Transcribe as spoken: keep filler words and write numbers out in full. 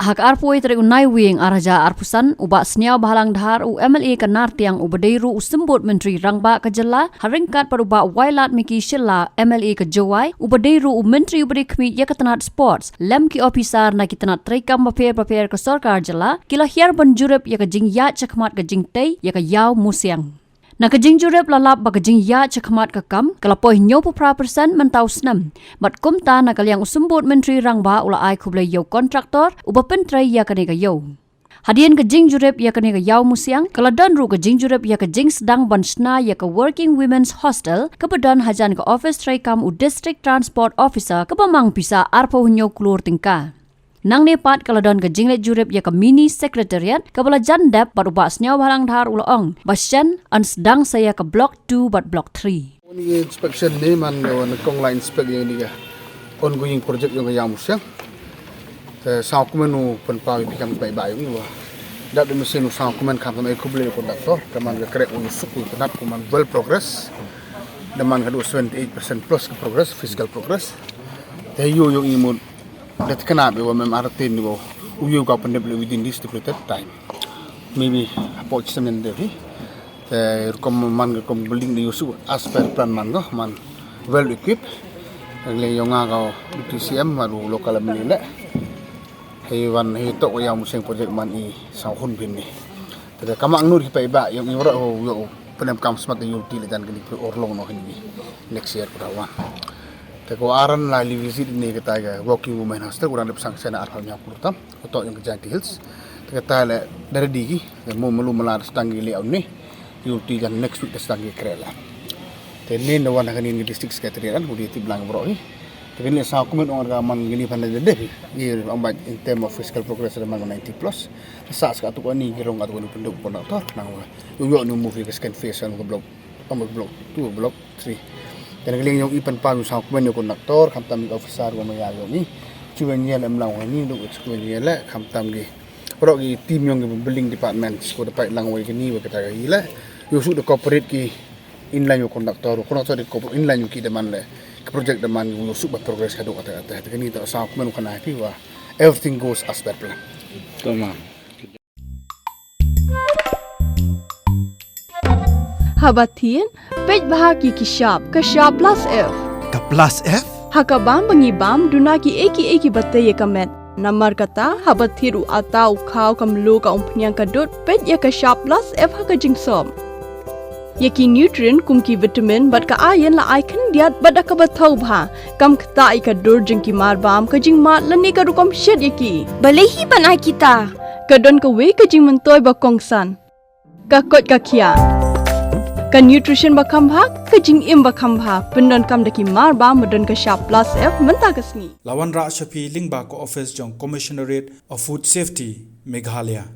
Ha ka arphew tarik u Naiwieng ar hajar arphew san, u Bah Sniawbhalang Dhar, u M L A ka Nartiang, uba dei ruh u Symbud Myntri Rangbah ka jylla, ha ryngkat bad u Bah Wailadmiki Shylla, M L A ka Jowai, uba dei ruh u Myntri uba dei khmih ïa ka tnat sports, lem ki ophisar na ki tnat treikam bapher bapher ka sorkar jylla, ki la hiar ban jurip ïa ka jingïaid shakhmat ka jingtei ïa ka Ïaw Musiang. Na ka jingjurip la lap ba ka jingïaid shakhmat ka kam ka la poi hynñiewphew phra percent mynta u snem. Bad kumta, na ka liang u Symbud Myntri Rangbah u la ai khublei ïa u kontraktor uba pyntrei ïa kane ka ïew. Hadien ka jingjurip ïa kane ka Ïaw Musiang, ka la don ruh ka jingjurip ïa ka jingsdang ban shna ïa ka Working Women's Hostel, kaba don hajan ka ophis treikam u District Transport Officer, kaba mang pisa arphew hynñiew klur tyngka. Nangne pat ka la don ka jingleit jurip ïa ka Mini Secretariat, kaba la jan dep, bad u Bah Sniawbhalang Dhar u la ong ba shen yn sdang sa ïa ka Block two bad Block three. Uni inspection ne man, wan kong la inspect ïa kane ka ongoing project jong ka Ïaw Musiang. Te sngewkmen u pynpaw ïa phi kam paidbah jong ngi, wa dap da mynsiem u sngewkmen, khamtam ai khublei ïa u kontraktor, te man ka krek u suk u tnat, u man well progress. Da man ka dei seventy eight percent plus ka progress, physical progress. Te ïoh ïoh ngi mut da te kena be wa mem artin ni wa u ïoh ka pyndep le within this stipulated time. Maybe hapoh snem de hi. Te rukom man ka rukom building de ïoh suk as per plan man ko, man well equipped. Le ïoh nga ka Deputy C M bad u local M L A le. Hei wan hei tok Ïaw Musiang project man i sngewhun bynni. Te ka mang nur hi paidbah ïoh ngi waroh ïoh pynemkam smat ïoh ti le jan kani pre orlong noh hi next year kuda wan. Te ko aran la li visit ne kata ka Working Women Hostel, u dang dep sanction arphew hynñiew klur tam, ko tok jong ka Jaintia Hills. Te kata le da ready ki, te mo malu mala sdang ki le aune. Ïoh ti jan next week da sdang ki kre la. Te ne na wan ha kani ka District Secretariat kan, u dei tip lang baroh hi. Te kani sngewkmen ong ka man kani phan da dep hi. Ngi ong ba in term of physical progress da man ninety plus. Sa sa ka tu kani ki rong ka tu kani pynduk kontraktor nang wa. Ïoh ïoh nu move ka second phase kan ka block, ong ka block two, block three. Te na ka liang jong i pynpaw sngewkmen ïa u kontraktor, khamtam ki officer wa ma ïa jong i. Chief engineer em lang wa ni, duk chief engineer le, khamtam ki. Baroh ki team jong ki building department, ko da pait lang wa kani wa kata ka i le. Ïoh suk da cooperate ki inline u kontraktor, u kontraktor de ko inline u ki da man le. Ka project da man ïoh suk ba progress ka duk kata kata. Te kani ta sngewkmen u khana phi wa everything goes as per plan. Tamam. Haba thied, peit bha ki ki shap, ka shap plus F. Ka plus F? Ha ka bam ba ngi bam, duna ki ei ki ei kiba tei ïa ka met. Namar kata, haba thied u atta u khaw ka mluh ka umphniang ka dud, peit ïa ka shap plus F ha ka jingsop. Ïa ki nutrient kum ki vitamin bad ka iron la ai khyndiat bad da kaba thaw bha. Kam ktah ïa ka dur jong ki mar bam, ka jingmad lane ka rukom shet ïa ki. Balei hi ban ai kita? Ka don kawei ka jingmyntoi ba kongsan. Ka koit ka khiah. Ka nutrition ba kham bha, ka jingim ba kham bha. Pyndonkam da ki mar bam ba don ka shap plus F mynta ka sngi. La wanrah sha phi lyngba ka office jong Commissionerate of Food Safety, Meghalaya.